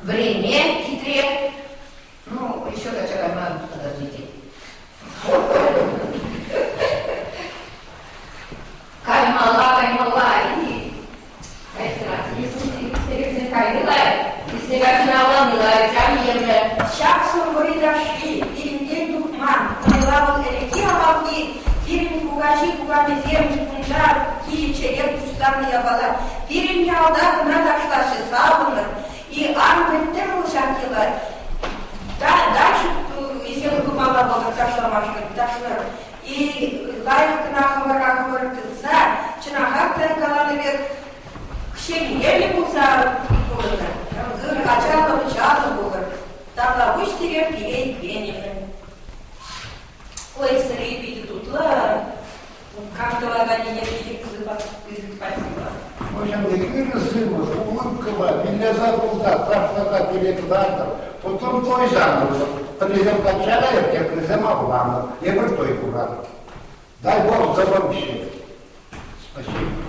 Вӗренме хитре. Ну, еще кача кайма подождите. Каймалла, каймалла. Ҫак сурхури ташши пирӗнтен тухман, кунта вӑл ӗлӗкхи авалхи пирӗн кукаҫи-кукамисем кунта киличченех пуҫтарнӑ япала. Пирӗн ялта кӑна ташлаҫҫӗ, савӑнӑр. И ан пӗттӗр вӑл ҫак йӑла. Дальше илсе пымалла пултӑр ташламашкӑн, ташлӑр. И лайӑх кӑна хӑвӑра хӑвӑр тытса, чӑнахах та каланӑ пек, ҫемьеллӗ пулса пурӑнӑр, ыр ачаллӑ-пӑчаллӑ пулӑр. Тавлапуҫ сире пире итленӗшӗн. Ой, сӑри питӗ тутлӑ. Кам тӑваканнине питӗ пысӑк спасибо. В общем, ырӑ сывлӑш, улыбкӑпа, вилляса пулса, ташласа пире кӑтартӑр. Потом той сантӑр. Пӗрисем качча кайӑр, теприсем авланӑр. Эпир той курар. Дай Бог здоровья. Спасибо.